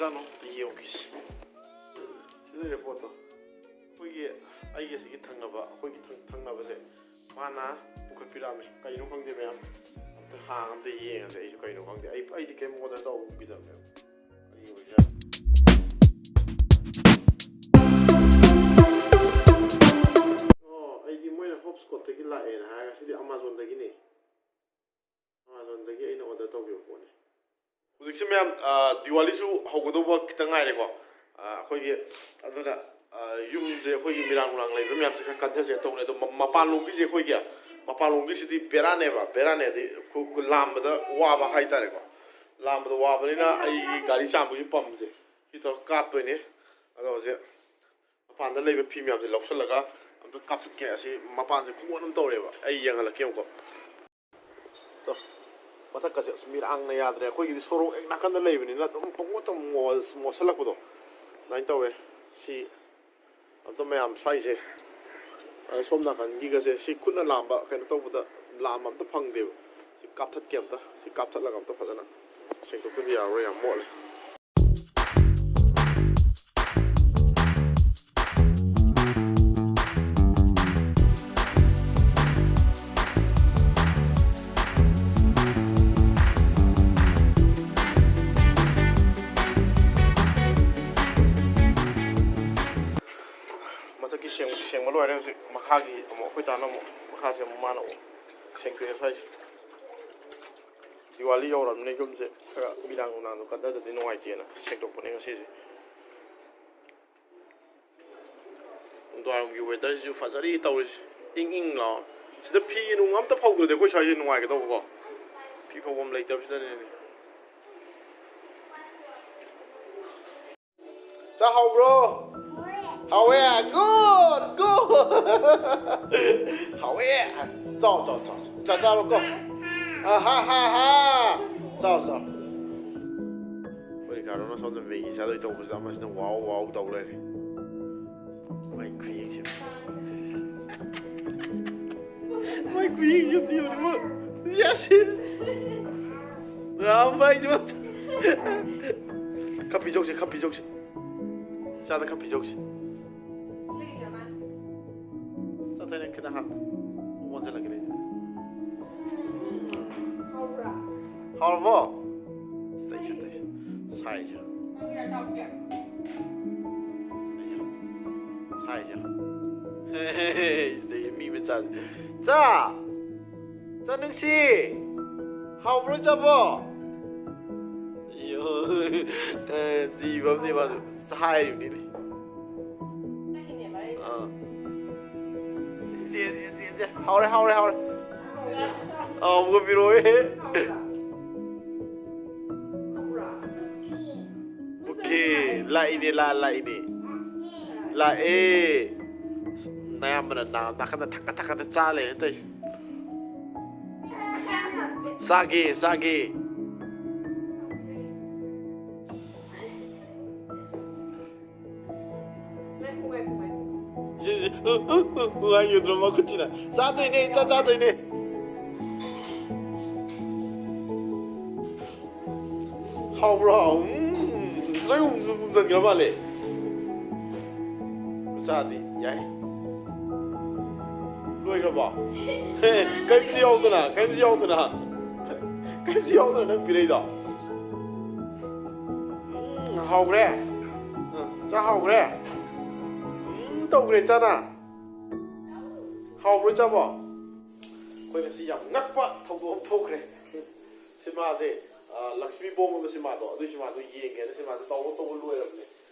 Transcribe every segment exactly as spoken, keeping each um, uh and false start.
ꯆꯥꯅꯣ ꯑꯝꯇ ꯌꯦꯡꯉꯨꯈꯤꯁꯤ꯫ ꯁꯤ ꯂꯩꯔꯦ ꯄꯣꯠꯇꯣ꯫ ꯑꯩꯈꯣꯏꯒꯤ, ꯑꯩꯒꯤ ꯑꯁꯤꯒꯤ ꯊꯪꯅꯕ, ꯑꯩꯈꯣꯏꯒꯤ ꯊꯪ-, ꯊꯪꯅꯕꯁꯦ ꯃꯥꯅ ꯄꯨꯈꯠꯄꯤꯔꯛꯑꯝꯃꯦ꯫ ꯀꯩꯅꯣ ꯈꯪꯗꯦ ꯃꯌꯥꯝ꯫ ꯑꯝꯇ ꯍꯥꯡ ꯑꯝꯇ ꯌꯦꯡꯉꯁꯦ꯫ ꯑꯩꯁꯨ ꯀꯩꯅꯣ ꯈꯪꯗꯦ꯫ ꯑꯩ, ꯑꯩꯗꯤ ꯀꯩꯝ order ꯇꯧꯈꯤꯗꯕꯅꯦꯕ꯫ ꯀꯔꯤ ꯑꯣꯏꯖꯥꯠꯅꯣ? ꯑꯣ, ꯑꯩꯗꯤ ꯃꯣꯏꯅ ꯍꯣꯞꯁꯀꯣꯠꯇꯒꯤ ꯂꯥꯛꯑꯦꯅ ꯍꯥꯏꯔꯒ ꯁꯤꯗꯤ Amazonꯗꯒꯤꯅꯦ꯫ Amazonꯗꯒꯤ ꯑꯩꯅ order ꯇꯧꯈꯤꯕ ꯄꯣꯠꯅꯤ꯫ ꯍꯧꯖꯤꯛꯁꯦ ꯃꯌꯥꯝ, ꯑ, ꯗꯤꯋꯥꯂꯤꯁꯨ ꯍꯧꯒꯗꯧꯕ ꯈꯤꯇꯪ ꯉꯥꯏꯔꯦꯀꯣ꯫ ꯑ, ꯑꯩꯈꯣꯏꯒꯤ, ꯑꯗꯨꯅ, ꯑ, ꯌꯨꯝꯁꯦ ꯑꯩꯈꯣꯏꯒꯤ ꯃꯤꯔꯥꯡ ꯅꯨꯔꯥꯡ ꯂꯩꯕ ꯃꯌꯥꯝꯁꯦ ꯈꯔ ꯀꯟꯊꯁꯦꯅ ꯇꯧꯕꯅꯦ꯫ ꯑꯗꯣ ꯃ-, ꯃꯄꯥꯟꯂꯣꯝꯒꯤꯁꯦ ꯑꯩꯈꯣꯏꯒꯤ, ꯃꯄꯥꯟꯂꯣꯝꯒꯤꯁꯤꯗꯤ ꯕꯦꯔꯥꯅꯦꯕ, ꯕꯦꯔꯥꯅꯦ ꯍꯥꯏꯗꯤ ꯈꯨ-, ꯈꯨ-, ꯂꯥꯝꯕꯗ ꯋꯥꯕ ꯍꯥꯏꯇꯥꯔꯦꯀꯣ꯫ ꯂꯥꯝꯕꯗ ꯋꯥꯕꯅꯤꯅ ꯑꯩꯒꯤ ꯒꯥꯔꯤ ꯆꯥꯝꯕꯒꯤ ꯄꯝꯁꯦ ꯁꯤ ꯇꯧꯔꯒ ꯀꯥꯞꯇꯣꯏꯅꯦ꯫ ꯑꯗꯣ ꯍꯧꯖꯤꯛ ꯃꯄꯥꯟꯗ ꯂꯩꯕ ꯐꯤ ꯃꯌꯥꯝꯁꯦ ꯂꯧꯁꯜꯂꯒ ꯑꯝꯇ ꯀꯥꯞꯊꯠꯀꯦ꯫ ꯑꯁꯤ ꯃꯄꯥꯟꯁꯦ ꯈꯨꯃꯣꯠ ꯑꯃ ꯇꯧꯔꯦꯕ꯫ ꯑꯩ ꯌꯦꯡꯍꯜꯂꯛꯀꯦ ꯑꯃꯨꯛꯀꯣ꯫ ꯇꯣ, ꯃꯊꯛꯀꯁꯦ ꯑꯁ ꯃꯤꯔꯥꯡꯅ ꯌꯥꯗ꯭ꯔꯦ꯫ ꯑꯩꯈꯣꯏꯒꯤꯗꯤ ꯁꯣꯔꯣꯛ ꯍꯦꯛ ꯅꯥꯀꯟꯗ ꯂꯩꯕꯅꯤꯅ ꯑꯗꯨꯝ ꯄꯪꯃꯣꯠꯇ ꯃꯣ-, ꯃꯣꯠꯁꯜꯂꯛꯄꯗꯣ ꯑꯗꯨꯃꯥꯏꯅ ꯇꯧꯋꯦ꯫ ꯁꯤ ꯑꯝꯇ ꯃꯌꯥꯝ ꯁ꯭ꯋꯥꯏꯁꯦ, ꯑ, ꯁꯣꯝ ꯅꯥꯀꯟꯒꯤꯒꯁꯦ ꯁꯤ ꯈꯨꯠꯅ ꯂꯥꯝꯕ ꯀꯩꯅꯣ ꯇꯧꯕꯗ ꯂꯥꯝꯕ ꯑꯝꯇ ꯐꯪꯗꯦꯕ꯫ ꯁꯤ ꯀꯥꯞꯊꯠꯀꯦ ꯑꯝꯇ꯫ ꯁꯤ ꯀꯥꯞꯊꯠꯂꯒ ꯑꯝꯇ ꯐꯖꯅ ꯁꯦꯡꯗꯣꯛꯇꯗꯤ ꯌꯥꯔꯔꯣꯏ, ꯌꯥꯝ ꯃꯣꯠꯂꯦ꯫ ꯃꯊꯛꯀꯤ ꯁꯦꯡ-, ꯁꯦꯡꯕ ꯂꯣꯏꯔꯦ꯫ ꯍꯧꯖꯤꯛ ꯃꯈꯥꯒꯤ ꯑꯃꯨꯛ ꯑꯩꯈꯣꯏ ꯇꯥꯅ ꯑꯃꯨꯛ ꯃꯈꯥꯁꯦ ꯑꯃꯨꯛ ꯃꯥꯅ ꯑꯃꯨꯛ ꯁꯦꯡꯗꯣꯛꯑꯦ ꯁ꯭ꯋꯥꯏꯁꯦ꯫ ꯗꯤꯋꯥꯂꯤ ꯌꯧꯔꯕꯅꯤꯅ ꯌꯨꯝꯁꯦ ꯈꯔ ꯃꯤꯔꯥꯡ ꯅꯨꯡꯗꯥꯡꯗꯣ ꯀꯟꯊꯗꯗꯤ ꯅꯨꯡꯉꯥꯏꯇꯦꯅ ꯁꯦꯡꯗꯣꯛꯄꯅꯦ ꯉꯁꯤꯁꯦ꯫ ꯅꯨꯡꯗꯥꯡꯋꯥꯏꯔꯝꯒꯤ weatherꯁꯤꯁꯨ ꯐꯖꯔꯤ ꯇꯧꯔꯤꯁꯦ, ꯏꯪ ꯏꯪ ꯂꯥꯎ꯫ ꯁꯤꯗ ꯐꯤ ꯅꯨꯡ ꯑꯝꯇ ꯐꯧꯗ꯭ꯔꯗꯤ ꯑꯩꯈꯣꯏ ꯁ꯭ꯋꯥꯏꯁꯦ ꯅꯨꯡꯉꯥꯏꯒꯗꯧꯕꯀꯣ, ꯐꯤ ꯐꯧꯐꯝ ꯂꯩꯇꯕꯁꯤꯗꯅꯤꯅꯦ꯫ ꯆꯥꯍꯧꯕ꯭ꯔꯣ? ꯍꯥꯎꯋꯦ꯫ Good, good꯫ ꯍꯥꯎꯋꯦ꯫ ꯆꯥꯎ, ꯆꯥꯎ, ꯆꯥꯎ꯫ ꯆꯥ, ꯆꯥꯔꯣꯀꯣ꯫ ꯑꯍꯥ, ꯍꯥ, ꯍꯥ꯫ ꯆꯥꯎ, ꯆꯥꯎ꯫ ꯑꯩꯈꯣꯏ ꯀꯥꯔꯣꯅ ꯁꯣꯝꯗ ꯃꯦꯒꯤ ꯆꯥꯗꯣꯏ ꯇꯧꯕꯁꯤꯗ ꯑꯃꯁꯤꯅ wow, wow ꯇꯧ ꯂꯩꯔꯦ꯫ ꯃꯥꯏ ꯈꯨꯌꯦꯡꯁꯦ꯫ ꯃꯥꯏ ꯈꯨꯌꯦꯡꯁꯦ ꯑꯝꯇ ꯌꯦꯡꯉꯨꯅꯦ꯫ Yes꯫ ꯌꯥꯝ ꯃꯥꯏꯁꯨ꯫ ꯈꯔ ꯄꯤꯖꯧꯁꯦ, ꯈꯔ ꯄꯤꯖꯧꯁꯦ꯫ ꯏꯆꯥꯗ ꯈꯔ ꯄꯤꯖꯧꯁꯦ꯫ ꯆꯠꯊꯣꯏꯅꯦ ꯈꯤꯇꯪ ꯍꯥꯟꯅ꯫ ꯑꯣꯟꯁꯤꯜꯂꯛꯀꯦ ꯂꯩꯇꯦ꯫ ꯍꯥꯎꯔꯕꯣ? ꯁꯤꯗꯩ, ꯁꯤꯗꯩ꯫ ꯁꯥꯏꯁꯦ꯫ ꯁꯥꯏꯁꯦ꯫ ꯁꯤꯗꯩ ꯃꯤ ꯃꯆꯥ꯫ ꯆꯥ! ꯆꯥꯅꯨꯡꯁꯤ! ꯍꯥꯎꯕ꯭ꯔꯣ ꯆꯥꯕꯣ? ꯑꯌꯣ, ꯑꯦ, ꯖꯤꯕ ꯑꯃꯅꯤ ꯃꯥꯁꯨ꯫ ꯆꯥ ꯍꯥꯏꯔꯤꯕꯅꯤꯅꯦ꯫ ꯑꯥ꯫ ꯏꯆꯦ, ꯏꯆꯦ, ꯏꯆꯦ, ꯏꯆꯦ꯫ ꯍꯥꯎꯔꯦ, ꯍꯥꯎꯔꯦ, ꯍꯥꯎꯔꯦ꯫ ꯑꯥ, ꯑꯃꯨꯛꯀ ꯄꯤꯔꯛꯑꯣꯍꯦ꯫ ꯄꯨꯛꯈꯦ, ꯂꯥꯛꯏꯅꯦ, ꯂꯥ-, ꯂꯥꯛꯏꯅꯦ꯫ ꯂꯥꯛꯑꯦ꯫ ꯅꯌꯥꯝꯕꯅ ꯅꯥ-, ꯅꯥꯀꯟꯗ ꯊꯛꯀꯠ ꯊꯛꯀꯠꯇ ꯆꯥ ꯂꯩꯔꯦ ꯇꯧꯏꯁꯦ꯫ ꯆꯥꯒꯦ, ꯆꯥꯒꯦ꯫ ꯉꯥꯏꯈꯣ, ꯉꯥꯏꯈꯣ, ꯉꯥꯏꯈꯣ꯫ ꯌꯦ-, ꯌꯦ-, ꯎ, ꯎ, ꯎ, ꯎ ꯍꯥꯏ ꯌꯨꯗ꯭ꯔꯣ ꯃꯈꯨꯠꯁꯤꯅ꯫ ꯆꯥꯗꯣꯏꯅꯦ, ꯆꯥ-, ꯆꯥꯗꯣꯏꯅꯦ꯫ ꯍꯥꯎꯕ꯭ꯔꯣ? ꯎꯝ, ꯂꯣꯏ ꯎꯝ-, ꯎꯝꯖꯟꯈ꯭ꯔ ꯃꯥꯜꯂꯦ꯫ ꯆꯥꯗꯤ ꯌꯥꯏ꯫ ꯂꯣꯏꯈ꯭ꯔꯕꯣ? ꯍꯦ, ꯀꯔꯤꯝꯁꯨ ꯌꯥꯎꯗꯅ, ꯀꯔꯤꯝꯁꯨ ꯌꯥꯎꯗꯅ, ꯀꯔꯤꯝꯁꯨ ꯌꯥꯎꯗꯅ ꯅꯪ ꯄꯤꯔꯛꯏꯗꯣ? ꯎꯝ, ꯍꯥꯎꯈ꯭ꯔꯦ꯫ ꯎꯝ, ꯆꯥ ꯍꯥꯎꯈ꯭ꯔꯦ꯫ ꯎꯝ, ꯇꯧꯈ꯭ꯔꯦ ꯆꯥꯅ꯫ ꯍꯥꯎꯕ꯭ꯔꯣ ꯆꯥꯕꯣ? ꯑꯩꯈꯣꯏ ꯉꯁꯤ ꯌꯥꯝ ꯉꯛꯄ ꯊꯧꯗꯣꯛ ꯑꯃ ꯊꯣꯛꯈ꯭ꯔꯦ꯫ ꯁꯤꯃꯥꯁꯦ, ꯑ, ꯂꯛꯁꯃꯤ ꯕꯣꯝ ꯍꯥꯏꯕ ꯁꯤꯃꯥꯗꯣ, ꯑꯗꯨꯒꯤ ꯁꯤꯃꯥꯗꯣ ꯌꯦꯡꯒꯦꯅ ꯁꯤꯃꯥꯁꯦ download ꯇꯧꯕ ꯂꯣꯏꯔꯕꯅꯦ꯫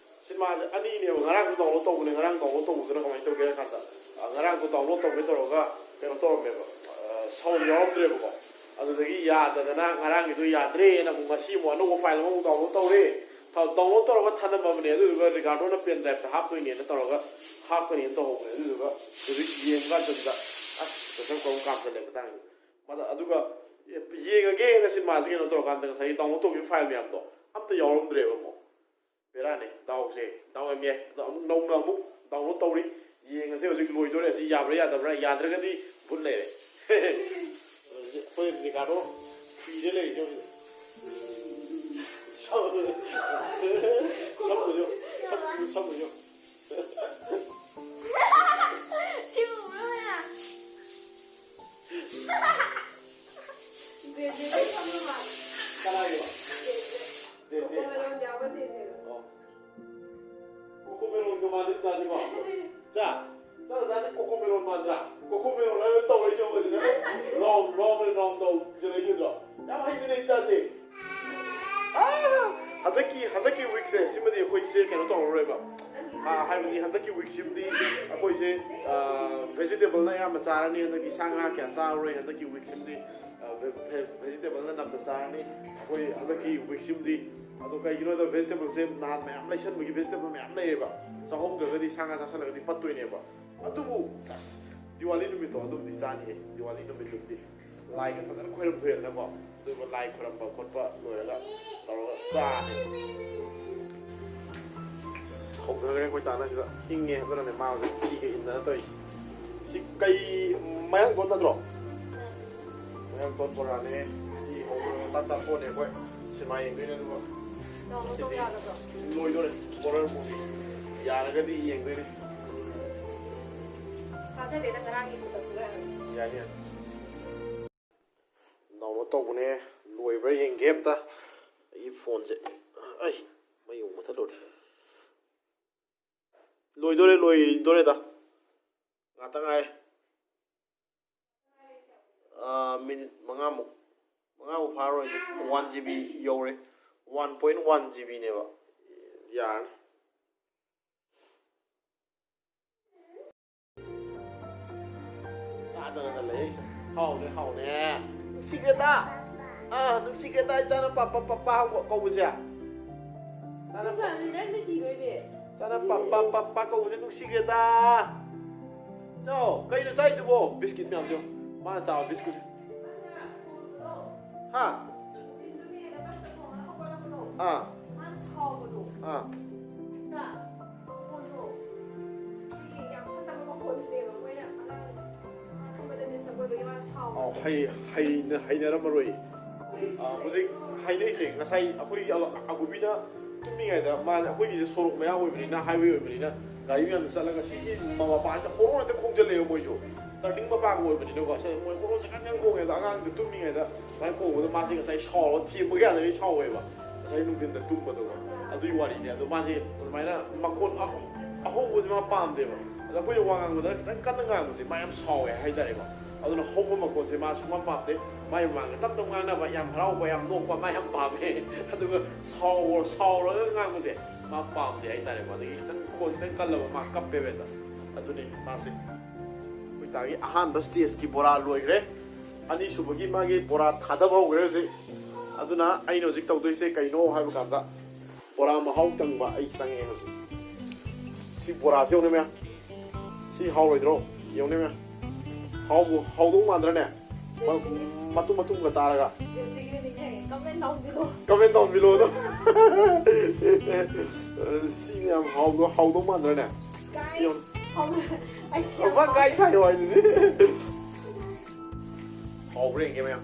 ꯁꯤꯃꯥꯁꯦ ꯑꯅꯤꯅꯦꯕ, ꯉꯔꯥꯡꯁꯨ download ꯇꯧꯕꯅꯦ꯫ ꯉꯔꯥꯡ download ꯇꯧꯕꯗꯨꯅ ꯀꯃꯥꯏꯅ ꯇꯧꯒꯦ ꯍꯥꯏ ꯀꯥꯟꯗ, ꯑ, ꯉꯔꯥꯡꯗꯣ download ꯇꯧꯒꯦ ꯇꯧꯔꯒ ꯀꯩꯅꯣ ꯇꯧꯔꯝꯃꯦꯕ, ꯑ, sound ꯌꯥꯎꯔꯝꯗ꯭ꯔꯦꯕꯀꯣ꯫ ꯑꯗꯨꯗꯒꯤ ꯌꯥꯗꯗꯅ ꯉꯔꯥꯡꯒꯤꯗꯣ ꯌꯥꯗ꯭ꯔꯦꯅ ꯑꯃꯨꯛ ꯉꯁꯤ ꯑꯃꯨꯛ ꯑꯅꯧꯕ file ꯑꯃꯃꯨꯛ download ꯇꯧꯔꯦ꯫ ꯊ-, download ꯇꯧꯔꯒ ꯊꯅꯝꯃꯕꯅꯦ꯫ ꯑꯗꯨꯗꯨꯒ ꯔꯤꯀꯥꯔꯗꯣꯅ pen driveꯇ ꯍꯥꯞꯇꯣꯏꯅꯦꯅ ꯇꯧꯔꯒ ꯍꯥꯞꯀꯅꯤꯅ ꯇꯧꯍꯧꯕꯅꯦ꯫ ꯑꯗꯨꯗꯨꯒ ꯍꯧꯖꯤꯛ ꯌꯦꯡꯕ ꯀꯥꯟꯗ ꯑꯁ ꯄꯩꯁꯥ ꯀꯧꯕ ꯀꯥꯝꯁꯜꯂꯦ ꯃꯇꯥꯡꯁꯤꯗ꯫ ꯃꯗ-, ꯑꯗꯨꯒ ꯌꯦꯡꯉꯒꯦꯅ ꯁꯤꯅꯦꯃꯥꯁꯦ ꯀꯩꯅꯣ ꯇꯧꯔꯀꯥꯟꯗ ꯉꯁꯥꯏꯒꯤ download ꯇꯧꯈꯤꯕ file ꯃꯌꯥꯝꯗꯣ ꯑꯝꯇ ꯌꯥꯎꯔꯝꯗ꯭ꯔꯦꯕ ꯑꯃꯨꯛ꯫ ꯕꯦꯔꯥꯅꯤ ꯗꯥꯎꯁꯦ꯫ ꯗꯥꯎ ꯌꯥꯝ ꯌꯥꯏ꯫ ꯑꯗꯣ ꯑꯃꯨꯛ ꯅꯧꯅ ꯑꯃꯨꯛ download ꯇꯧꯔꯤ꯫ ꯌꯦꯡꯉꯁꯦ ꯍꯧꯖꯤꯛ ꯂꯣꯏꯗꯣꯔꯦ꯫ ꯑꯁꯤ ꯌꯥꯕ꯭ꯔꯥ ꯌꯥꯗꯕ꯭ꯔꯥ? ꯌꯥꯗ꯭ꯔꯒꯗꯤ ꯚꯨꯠ ꯂꯩꯔꯦ꯫ ꯑꯩꯈꯣꯏ ꯔꯤꯀꯥꯔꯗꯣ ꯐ꯭ꯔꯤꯗ ꯂꯩꯔꯤꯁꯦ ꯍꯧꯖꯤꯛ꯫ ꯁꯦ, ꯁꯦ꯫ ꯀꯣꯀꯣ ꯃꯦꯂꯣꯟ ꯌꯥꯎꯕ ꯁꯦ, ꯁꯦ꯫ ꯑꯣ꯫ ꯀꯣꯀꯣ ꯃꯦꯂꯣꯟꯒ ꯃꯥꯟꯅꯩ ꯆꯥꯁꯤꯀꯣ꯫ ꯆꯥ, ꯆꯥ, ꯆꯥꯁꯤ꯫ ꯀꯣꯀꯣ ꯃꯦꯂꯣꯟ ꯃꯥꯟꯗ꯭ꯔꯥ? ꯀꯣꯀꯣ ꯃꯦꯂꯣꯟ ꯍꯥꯏꯕ ꯇꯧꯔꯛꯏꯁꯦ ꯑꯩꯈꯣꯏꯁꯤꯅ꯫ ꯔꯥꯎꯟ, ꯔꯥꯎꯟ, ꯔꯥꯎꯟ ꯇꯧ ꯁꯤꯖꯤꯟꯅꯩꯗ꯭ꯔꯣ? ꯌꯥꯝ ꯍꯩꯕꯅꯦ ꯏꯆꯥꯁꯦ꯫ ꯑꯥ! ꯍꯟꯗꯛꯀꯤ, ꯍꯟꯗꯛꯀꯤ ꯋꯤꯛꯁꯦ ꯁꯤꯃꯗꯤ ꯑꯩꯈꯣꯏꯁꯦ ꯀꯩꯅꯣ ꯇꯧꯔꯔꯣꯏꯕ꯫ ꯑꯥ, ꯍꯥꯏꯕꯗꯤ ꯍꯟꯗꯛꯀꯤ ꯋꯤꯛꯁꯤꯃꯗꯤ ꯑꯩꯈꯣꯏꯁꯦ, ꯑꯥ, ꯚꯦꯖꯤꯇꯦꯕꯜꯅ ꯑꯌꯥꯝꯕ ꯆꯥꯔꯅꯤ꯫ ꯍꯟꯗꯛꯀꯤ ꯁꯥ ꯉꯥ ꯀꯌꯥ ꯆꯥꯔꯔꯣꯏ ꯍꯟꯗꯛꯀꯤ ꯋꯤꯛꯁꯤꯃꯗꯤ꯫ ꯑ, ꯚꯦ-, ꯚꯦ-, ꯚꯦꯖꯤꯇꯦꯕꯜꯅ ꯅꯝꯅ ꯆꯥꯔꯅꯤ꯫ ꯑꯩꯈꯣꯏ ꯍꯟꯗꯛꯀꯤ ꯋꯤꯛꯁꯤꯕꯨꯗꯤ, ꯑꯗꯣ ꯀꯩꯒꯤꯅꯣꯗ ꯚꯦꯖꯤꯇꯦꯕꯜꯁꯦ ꯅꯍꯥꯟ ꯃꯌꯥꯝ ꯂꯩꯁꯟꯕꯒꯤ ꯚꯦꯖꯤꯇꯦꯕꯜ ꯃꯌꯥꯝ ꯂꯩꯌꯦꯕ꯫ ꯆꯥꯍꯧꯗ꯭ꯔꯒꯗꯤ ꯁꯥ ꯉꯥ ꯆꯥꯁꯜꯂꯒꯗꯤ ꯐꯠꯇꯣꯏꯅꯦꯕ꯫ ꯑꯗꯨꯕꯨ ꯁꯁ, ꯗꯤꯋꯥꯂꯤ ꯅꯨꯃꯤꯠꯇꯣ ꯑꯗꯨꯕꯨꯗꯤ ꯆꯥꯅꯤꯌꯦ꯫ ꯗꯤꯋꯥꯂꯤ ꯅꯨꯃꯤꯠꯇꯨꯕꯨꯗꯤ ꯂꯥꯏꯒ ꯐꯖꯅ ꯈꯣꯏꯔꯝꯊꯣꯛꯑꯦꯗꯅꯀꯣ꯫ ꯑꯗꯨꯒ ꯂꯥꯏ ꯈꯣꯏꯔꯝꯕ ꯈꯣꯠꯄ ꯂꯣꯏꯔꯒ ꯇꯧꯔꯒ ꯆꯥꯅꯤ꯫ ꯍꯧꯊꯈ꯭ꯔꯦ ꯑꯩꯈꯣꯏ ꯇꯥꯅ ꯁꯤꯗ꯫ ꯏꯪꯉꯦ ꯑꯗꯨꯅꯅꯦ ꯃꯥ ꯍꯧꯖꯤꯛ ꯐꯤꯒ ꯏꯟꯗꯅ ꯇꯧꯔꯤꯁꯦ꯫ ꯁꯤ ꯀꯩ, ꯃꯌꯥꯡ ꯇꯣꯟ ꯅꯠꯇ꯭ꯔꯣ? ꯃꯌꯥꯡ ꯇꯣꯟ ꯕꯣꯔꯥꯅꯦ꯫ ꯁꯤ ꯍꯧꯔꯒ ꯆꯥꯛ ꯆꯥꯊꯣꯛꯑꯅꯤ ꯑꯩꯈꯣꯏ꯫ ꯁꯤꯃꯥ ꯌꯦꯡꯗꯣꯏꯅꯦ ꯑꯗꯨꯒ ꯅꯣꯡꯃ ꯉꯁꯤꯗꯤ ꯌꯥꯒꯗ꯭ꯔꯣ? ꯂꯣꯏꯗꯣꯔꯦ ꯍꯣꯔꯔ ꯃꯨꯚꯤ꯫ ꯌꯥꯔꯒꯗꯤ ꯌꯦꯡꯗꯣꯏꯅꯦ꯫ ꯊꯥꯖꯗꯦꯗ ꯉꯔꯥꯡꯒꯤ ꯈꯛꯇꯁꯤꯒ꯫ ꯌꯥꯅꯤ, ꯌꯥꯅꯤ꯫ ꯗꯥꯎꯟꯂꯣꯗ ꯇꯧꯕꯅꯦ꯫ ꯂꯣꯏꯕ꯭ꯔꯥ ꯌꯦꯡꯒꯦ ꯑꯝꯇ꯫ ꯑꯩꯒꯤ ꯐꯣꯟꯁꯦ꯫ ꯑꯩ ꯃꯩ ꯑꯃꯨꯛ ꯃꯨꯊꯠꯂꯨꯔꯦ꯫ ꯂꯣꯏꯗꯣꯔꯦ, ꯂꯣꯏꯗꯣꯔꯦꯗ꯫ ꯉꯥꯛꯇ ꯉꯥꯏꯔꯦ꯫ ꯑꯥ, ꯃꯤꯅꯤꯠ ꯃꯉꯥꯃꯨꯛ, ꯃꯉꯥꯃꯨꯛ ꯐꯥꯔꯣꯏ꯫ ꯋꯥꯟ ꯖꯤ ꯕꯤ ꯌꯧꯔꯦ꯫ ꯋꯥꯟ ꯄꯣꯏꯟ ꯋꯥꯟ ꯖꯤ ꯕꯤꯅꯦꯕ꯫ ꯌꯥꯔꯅꯤ꯫ ꯆꯥꯗꯅ ꯂꯩ ꯑꯩꯁꯦ꯫ ꯍꯥꯎꯅꯦ, ꯍꯥꯎꯅꯦ꯫ ꯅꯨꯡꯁꯤꯈ꯭ꯔꯦꯗ꯫ ꯑꯥ, ꯅꯨꯡꯁꯤꯈ꯭ꯔꯦꯗ ꯏꯆꯥꯅ ꯄꯥꯄꯥ, ꯄꯥꯄꯥ ꯀꯧꯕꯁꯦ꯫ ꯏꯆꯥꯅ ꯄꯥ-, ꯅꯪꯅ ꯀꯤꯗꯣꯏꯅꯦ꯫ ꯏꯆꯥꯅ ꯄꯥꯄꯥ, ꯄꯥꯄꯥ ꯀꯧꯕꯁꯦ ꯅꯨꯡꯁꯤꯈ꯭ꯔꯦꯗ꯫ ꯆꯥꯎ, ꯀꯩꯅꯣ ꯆꯥꯏꯗꯨꯕꯣ? ꯕꯤꯁꯀꯤꯠ ꯃꯌꯥꯝꯗꯣ꯫ ꯃꯥꯅ ꯆꯥꯕ ꯕꯤꯁꯀꯨꯠꯁꯦ꯫ ꯍꯥ? ꯑꯥ꯫ ꯑꯥ꯫ ꯑꯧ, ꯍꯩ-, ꯍꯩꯅ-, ꯍꯩꯅꯔꯝꯃꯔꯣꯏ꯫ ꯑꯥ, ꯍꯧꯖꯤꯛ ꯍꯥꯏꯅꯩꯁꯦ, ꯉꯁꯥꯏ ꯑꯩꯈꯣꯏꯒꯤ ꯑ-, ꯑꯒꯨꯕꯤꯅ ꯇꯨꯝꯃꯤꯉꯩꯗ, ꯃꯥ, ꯑꯩꯈꯣꯏꯒꯤꯁꯦ ꯁꯣꯔꯣꯛ ꯃꯌꯥ ꯑꯣꯏꯕꯅꯤꯅ, ꯍꯥꯏꯋꯦ ꯑꯣꯏꯕꯅꯤꯅ, ꯒꯥꯔꯤ ꯃꯌꯥꯝꯗ ꯆꯠꯂꯒ ꯁꯤꯒꯤ ꯃ-, ꯃꯄꯥꯁꯤꯗ ꯍꯣꯔꯣꯟ ꯍꯦꯛꯇ ꯈꯣꯡꯖꯜꯂꯛꯑꯦꯕ ꯃꯣꯏꯁꯨ꯫ ꯇꯔꯅꯤꯡ ꯃꯄꯥꯒ ꯑꯣꯏꯕꯅꯤꯅꯀꯣ, ꯁꯦ ꯃꯣꯏ ꯈꯣꯔꯣꯟꯁꯦ ꯀꯟ ꯀꯟ ꯈꯣꯡꯉꯦ꯫ ꯑꯗꯣ ꯑꯉꯥꯡꯗꯣ ꯇꯨꯝꯃꯤꯉꯩꯗ ꯁꯨꯃꯥꯏꯅ ꯈꯣꯡꯕꯗꯣ ꯃꯥꯁꯦ ꯉꯁꯥꯏ ꯁꯥꯎꯔꯒ ꯊꯦꯝꯕꯒꯤ ꯌꯥꯗꯕꯒꯤ ꯁꯥꯎꯋꯦꯕ, ꯉꯁꯥꯏ ꯅꯨꯡꯊꯤꯟꯗ ꯇꯨꯝꯕꯗꯣ꯫ ꯑꯗꯨꯒꯤ ꯋꯥꯔꯤꯅꯦ꯫ ꯑꯗꯣ ꯃꯥꯁꯦ ꯑꯗꯨꯃꯥꯏꯅ ꯃꯈꯣꯟ ꯑ- ꯑꯍꯧꯕꯁꯦ ꯃꯥ ꯄꯥꯝꯗꯦꯕ꯫ ꯑꯗꯣ ꯑꯩꯈꯣꯏꯅ ꯋꯥ ꯉꯥꯡꯕꯗ ꯈꯤꯇꯪ ꯀꯟꯅ ꯉꯥꯡꯕꯁꯦ ꯃꯥ ꯌꯥꯝ ꯁꯥꯎꯋꯦ ꯍꯥꯏꯇꯥꯔꯦꯀꯣ꯫ ꯑꯗꯨꯅ ꯍꯧꯕ ꯃꯈꯣꯟꯁꯦ ꯃꯥ ꯁꯨꯡꯄꯥꯝ ꯄꯥꯝꯗꯦ꯫ ꯃꯥꯏ ꯃꯃꯥꯡꯗ ꯇꯞ ꯇꯞ ꯉꯥꯡꯅꯕ, ꯌꯥꯝ ꯍꯔꯥꯎꯕ, ꯌꯥꯝ ꯅꯣꯛꯄ ꯃꯥ ꯌꯥꯝ ꯄꯥꯝꯃꯦ꯫ ꯑꯗꯨꯒ ꯁꯥꯎ- ꯁꯥꯎꯔꯒ ꯉꯥꯡꯕꯁꯦ ꯃꯥ ꯄꯥꯝꯗꯦ ꯍꯥꯏꯇꯥꯔꯦꯀꯣ꯫ ꯑꯗꯒꯤ ꯈꯤꯇꯪ ꯈꯣꯟ ꯈꯤꯇꯪ ꯀꯜꯂꯕ ꯃꯥ ꯀꯞꯄꯦꯕ ꯍꯦꯛꯇ꯫ ꯑꯗꯨꯅꯤ ꯃꯥꯁꯦ꯫ ꯑꯩꯈꯣꯏ ꯗꯥꯒꯤ ꯑꯍꯥꯟꯕ ꯁ꯭ꯇꯦꯖꯀꯤ ꯕꯣꯔꯥ ꯂꯣꯏꯈ꯭ꯔꯦ꯫ ꯑꯅꯤꯁꯨꯕꯒꯤ ꯃꯥꯒꯤ ꯕꯣꯔꯥ ꯊꯥꯗꯕ ꯍꯧꯈ꯭ꯔꯦ ꯍꯧꯖꯤꯛ꯫ ꯑꯗꯨꯅ ꯑꯩꯅ ꯍꯧꯖꯤꯛ ꯇꯧꯗꯣꯏꯁꯦ ꯀꯩꯅꯣ ꯍꯥꯏꯕ ꯀꯥꯟꯗ, ꯕꯣꯔꯥ ꯃꯍꯥꯎ ꯇꯪꯕ ꯑꯩ ꯆꯪꯉꯦ ꯍꯧꯖꯤꯛ꯫ ꯁꯤ ꯕꯣꯔꯥꯁꯤ ꯌꯦꯡꯉꯨꯅꯦ ꯃꯌꯥꯝ꯫ ꯁꯤ ꯍꯥꯎꯔꯣꯏꯗ꯭ꯔꯣ? ꯌꯦꯡꯉꯨꯅꯦ ꯃꯌꯥꯝ꯫ ꯍꯥꯎꯕꯨ ꯍꯥꯎꯗꯧ ꯃꯥꯟꯗ꯭ꯔꯅꯦ? ꯃ- ꯃꯇꯨꯝ ꯃꯇꯨꯝꯒ ꯆꯥꯔꯒ꯫ ꯀꯃꯦꯟ ꯇꯧꯕꯤꯔꯣ꯫ ꯀꯃꯦꯟ ꯇꯧꯕꯤꯔꯣ ꯑꯗꯣ꯫ ꯁꯤ ꯃꯌꯥꯝ ꯍꯥꯎꯗꯧ ꯍꯥꯎꯗꯧ ꯃꯥꯟꯗ꯭ꯔꯅꯦ? ꯁꯤ ꯌꯦꯡꯉꯨ꯫ ꯍꯥꯎ-, ꯑꯩ ꯌꯥꯝ ꯃꯥ ꯍꯥꯎ-, ꯒꯥꯏꯁ ꯍꯥꯏꯌꯣ ꯍꯥꯏꯗꯨꯗꯤ꯫ ꯍꯥꯎꯕ꯭ꯔꯥ ꯌꯦꯡꯒꯦ ꯃꯌꯥꯝ꯫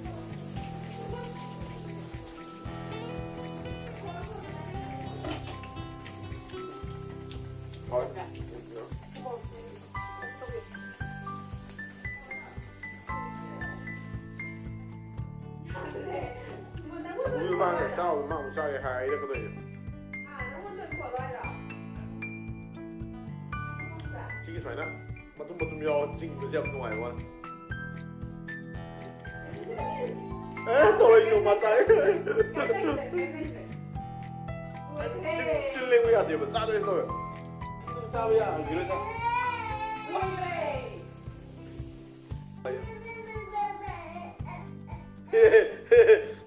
ꯍꯣꯏ꯫ ꯃꯣꯏ ꯃꯥꯅ ꯆꯥꯎ ꯃꯥ ꯑꯃꯨꯛ ꯆꯥꯒꯦ ꯍꯥꯏꯔꯛꯀꯗꯣꯏꯅꯦ꯫ ꯁꯤꯒꯤ ꯁꯨꯃꯥꯏꯅ ꯃꯇꯨꯝ ꯃꯇꯨꯝ ꯌꯥꯎꯔꯒ ꯆꯤꯡꯕꯁꯦ ꯌꯥꯝ ꯅꯨꯡꯉꯥꯏꯕ ꯋꯥꯅꯤ꯫ ꯑꯦ, ꯇꯧꯔꯛꯏꯅꯣ ꯃꯥ ꯆꯥꯏ꯫ ꯆꯤꯟ, ꯆꯤꯟ ꯂꯦꯡꯕ ꯌꯥꯗꯦꯕ꯫ ꯆꯥꯗꯣꯏꯅꯦ ꯇꯧꯋꯦ꯫ ꯅꯪ ꯆꯥꯕ ꯌꯥꯔꯣꯏꯗꯣꯏꯔꯣ ꯁꯦ? ꯑꯁ꯫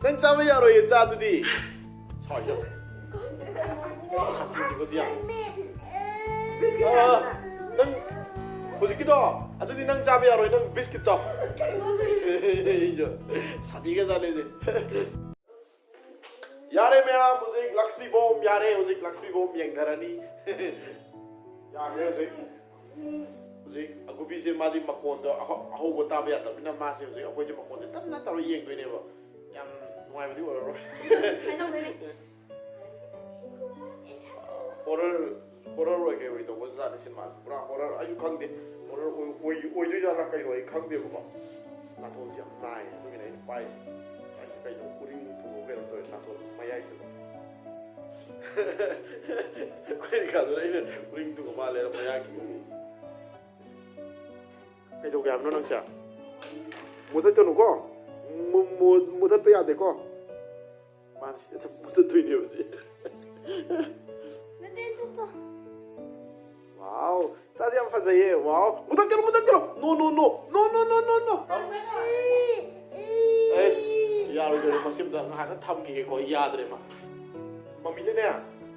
ꯅꯪ ꯆꯥꯕ ꯌꯥꯔꯣꯏꯌꯦ, ꯆꯥ ꯑꯗꯨꯗꯤ꯫ ꯁꯥꯎ ꯌꯥꯝ ꯁꯥꯊꯤꯕꯅꯤꯀꯣ ꯁꯤ ꯌꯥꯝ꯫ ꯑꯥ, ꯅꯪ ꯍꯧꯖꯤꯛꯀꯤꯗꯣ, ꯑꯗꯨꯗꯤ ꯅꯪ ꯆꯥꯕ ꯌꯥꯔꯣꯏ, ꯅꯪ ꯕꯤꯁꯀꯤꯠ ꯆꯥꯎ꯫ ꯁꯥꯊꯤꯒ ꯆꯥꯅꯩꯁꯦ꯫ ꯌꯥꯔꯦ ꯃꯌꯥꯝ, ꯍꯧꯖꯤꯛ ꯂꯛꯁꯃꯤ ꯕꯣꯝ ꯌꯥꯔꯦ, ꯍꯧꯖꯤꯛ ꯂꯛꯁꯃꯤ ꯕꯣꯝ ꯌꯦꯡꯊꯔꯅꯤ꯫ ꯌꯥꯈ꯭ꯔꯦ ꯍꯧꯖꯤꯛ꯫ ꯍꯧꯖꯤꯛ ꯑꯒꯨꯕꯤꯁꯦ ꯃꯥꯗꯤ ꯃꯈꯣꯟꯗꯣ ꯑꯍꯧ-, ꯑꯍꯧꯕ ꯇꯥꯕ ꯌꯥꯗꯕꯅꯤꯅ ꯃꯥꯁꯦ ꯍꯧꯖꯤꯛ ꯑꯩꯈꯣꯏꯁꯦ ꯃꯈꯣꯟꯁꯦ ꯇꯞꯅ ꯇꯧꯔ ꯌꯦꯡꯗꯣꯏꯅꯦꯕ꯫ ꯌꯥꯝ ꯅꯨꯡꯉꯥꯏꯕꯗꯤ ꯑꯣꯏꯔꯔꯣꯏ꯫ ꯀꯩꯗꯧꯗꯣꯏꯅꯣ? ꯍꯣꯔꯔ, ꯍꯣꯔꯔ ꯑꯣꯏ ꯀꯩ ꯑꯣꯏ ꯇꯧꯕ ꯖꯥꯠꯅꯤ ꯁꯤꯅꯦꯃꯥꯁꯦ꯫ ꯄꯨꯔꯥ ꯍꯣꯔꯔ ꯑꯩꯁꯨ ꯈꯪꯗꯦ꯫ ꯑꯣꯏ- ꯑꯣꯏ- ꯑꯣꯏꯗꯣꯏꯖꯥꯠꯂꯥ ꯀꯩꯅꯣ ꯑꯩ ꯈꯪꯗꯦꯕꯀꯣ꯫ ꯅꯥꯇꯣꯟꯁꯦ ꯌꯥꯝ ꯅꯥꯏꯌꯦ, ꯑꯗꯨꯒꯤꯅꯦ ꯑꯩꯅ ꯄꯥꯏꯔꯤꯁꯦ꯫ ꯄꯥꯏꯔꯤꯁꯦ ꯀꯩꯅꯣ, ꯎꯔꯤꯡ ꯊꯨꯡꯕ ꯀꯩꯅꯣ ꯇꯧꯋꯦ ꯅꯥꯇꯣꯟ ꯃꯌꯥꯏꯁꯤꯗ꯫ ꯑꯩꯈꯣꯏ ꯀꯥꯗꯨꯅ ꯑꯩꯅ ꯎꯔꯤꯡ ꯊꯨꯡꯕ ꯃꯥꯜꯂꯦꯅ ꯃꯌꯥ ꯈꯤꯇꯪ꯫ ꯀꯩꯗꯧꯒꯦ ꯍꯥꯏꯕꯅꯣ ꯅꯪꯁꯦ? ꯃꯨꯊꯠꯀꯅꯨꯀꯣ꯫ ꯃꯨ- ꯃꯨ- ꯃꯨꯊꯠꯄ ꯌꯥꯗꯦꯀꯣ꯫ ꯃꯥꯅ ꯁꯤꯗ ꯑꯗꯨꯝ ꯃꯨꯊꯠꯇꯣꯏꯅꯦꯕ ꯁꯤ꯫ ꯅꯠꯇꯦ, ꯅꯠꯇꯦ꯫ ꯋꯥꯎ, ꯆꯥꯁꯦ ꯌꯥꯝ ꯐꯖꯩꯌꯦ꯫ ꯋꯥꯎ, ꯃꯨꯊꯠꯀꯅꯨ, ꯃꯨꯊꯠꯀꯅꯨ꯫ No, no, no, no, no, no, no, no꯫ ꯑꯦꯁ, ꯌꯥꯔꯣꯏꯗꯧꯔꯦ꯫ ꯃꯁꯤꯝꯇ ꯉꯥꯏꯍꯥꯛꯇꯪ ꯊꯝꯈꯤꯒꯦꯀꯣ꯫ ꯌꯥꯗ꯭ꯔꯦ ꯃꯥ꯫ ꯃꯃꯤꯅꯅꯦ,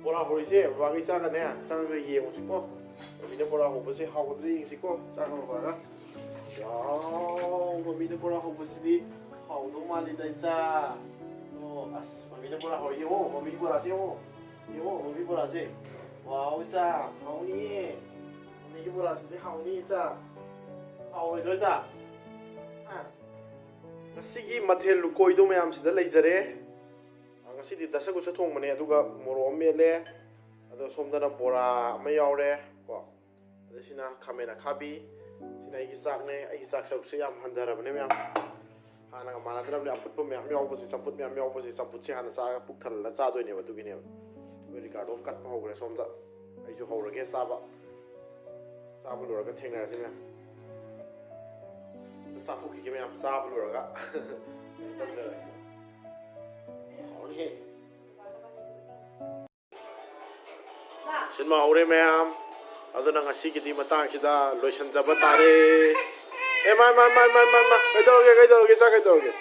ꯕꯣꯔꯥ ꯍꯧꯔꯤꯁꯦ ꯕꯕꯥꯒꯤ ꯆꯥꯒꯅꯦ ꯆꯪꯉꯒ ꯌꯦꯡꯉꯨꯁꯤꯀꯣ꯫ ꯃꯃꯤꯅ ꯕꯣꯔꯥ ꯍꯧꯕꯁꯦ ꯍꯥꯎꯒꯗ꯭ꯔꯥ ꯌꯦꯡꯁꯤꯀꯣ꯫ ꯆꯥꯒ ꯕꯕꯥꯒ꯫ ꯋꯥꯎ, ꯃꯃꯤꯅ ꯕꯣꯔꯥ ꯍꯧꯕꯁꯤꯗꯤ ꯍꯥꯎꯗꯧ ꯃꯥꯜꯂꯤꯗ, ꯏꯆꯥ꯫ ꯑꯣ, ꯑꯁ, ꯃꯃꯤꯅ ꯕꯣꯔꯥ ꯍꯧꯔꯤ꯫ ꯌꯦꯡꯉꯣ, ꯃꯃꯤ ꯕꯣꯔꯥꯁꯦ ꯌꯦꯡꯉꯣ꯫ ꯌꯦꯡꯉꯣ, ꯃꯃꯤ ꯕꯣꯔꯥꯁꯦ꯫ ꯋꯥꯎ, ꯏꯆꯥ, ꯍꯥꯎꯅꯤꯌꯦ꯫ ꯃꯃꯤꯒꯤ ꯕꯣꯔꯥꯁꯤꯗꯤ ꯍꯥꯎꯅꯤ, ꯏꯆꯥ꯫ ꯍꯥꯎꯔꯣꯏꯗ꯭ꯔꯣ, ꯏꯆꯥ? ꯍꯥ? ꯉꯁꯤꯒꯤ ꯃꯊꯦꯜ ꯂꯨꯀꯣꯏꯗꯣ ꯃꯌꯥꯝꯁꯤꯗ ꯂꯩꯖꯔꯦ꯫ ꯑ, ꯉꯁꯤꯗꯤ ꯗꯁꯀꯨꯁ ꯊꯣꯡꯕꯅꯦ, ꯑꯗꯨꯒ ꯃꯣꯔꯣꯛ ꯑꯃ ꯃꯦꯠꯂꯦ, ꯑꯗꯣ ꯁꯣꯝꯗꯅ ꯕꯣꯔꯥ ꯑꯃ ꯌꯥꯎꯔꯦ ꯀꯣ꯫ ꯑꯗ ꯁꯤꯅ ꯈꯥꯃꯦꯟ ꯑꯈꯥꯕꯤ, ꯁꯤꯅ ꯑꯩꯒꯤ ꯆꯥꯛꯅꯦ꯫ ꯑꯩꯒꯤ ꯆꯥꯛ ꯁꯔꯨꯛꯁꯦ ꯌꯥꯝ ꯍꯟꯊꯔꯕꯅꯦ ꯃꯌꯥꯝ, ꯍꯥꯟꯅꯒ ꯃꯥꯟꯅꯗ꯭ꯔꯕꯅꯦ꯫ ꯑꯐꯨꯠꯄ ꯃꯌꯥꯝ ꯌꯥꯎꯕꯁꯦ, ꯆꯝꯐꯨꯠ ꯃꯌꯥꯝ ꯌꯥꯎꯕꯁꯦ, ꯆꯝꯐꯨꯠꯁꯦ ꯍꯥꯟꯅ ꯆꯥꯔꯒ ꯄꯨꯛ ꯊꯜꯍꯜꯂ ꯆꯥꯗꯣꯏꯅꯦꯕ꯫ ꯑꯗꯨꯒꯤꯅꯦꯕ ꯑꯩꯈꯣꯏ ꯔꯤꯀꯥꯔꯗꯣ ꯑꯃ ꯀꯠꯄ ꯍꯧꯈ꯭ꯔꯦ ꯁꯣꯝꯗ꯫ ꯑꯩꯁꯨ ꯍꯧꯔꯒꯦ ꯆꯥꯕ꯫ ꯆꯥꯕ ꯂꯣꯏꯔꯒ ꯊꯦꯡꯅꯔꯁꯤ ꯃꯌꯥꯝ꯫ ꯑꯝꯇ ꯆꯥꯊꯣꯛꯈꯤꯒꯦ ꯃꯌꯥꯝ, ꯆꯥꯕ ꯂꯣꯏꯔꯒ꯫ ꯀꯩꯅꯣ ꯇꯧꯖꯔꯒꯦ꯫ ꯍꯥꯎꯅꯤꯍꯦ꯫ ꯁꯤꯟꯃ ꯍꯧꯔꯦ ꯃꯌꯥꯝ꯫ ꯑꯗꯨꯅ ꯉꯁꯤꯒꯤꯗꯤ ꯃꯇꯥꯡꯁꯤꯗ ꯂꯣꯏꯁꯤꯟꯖꯕ ꯇꯥꯔꯦ꯫ ꯑꯦ, ꯃꯥ, ꯃꯥ, ꯃꯥ, ꯃꯥ, ꯃꯥ, ꯃꯥ꯫ ꯀꯩꯗꯧꯔꯒꯦ, ꯀꯩꯗꯧꯔꯒꯦ, ꯆꯥꯛ ꯀꯩꯗꯧꯔꯒꯦ?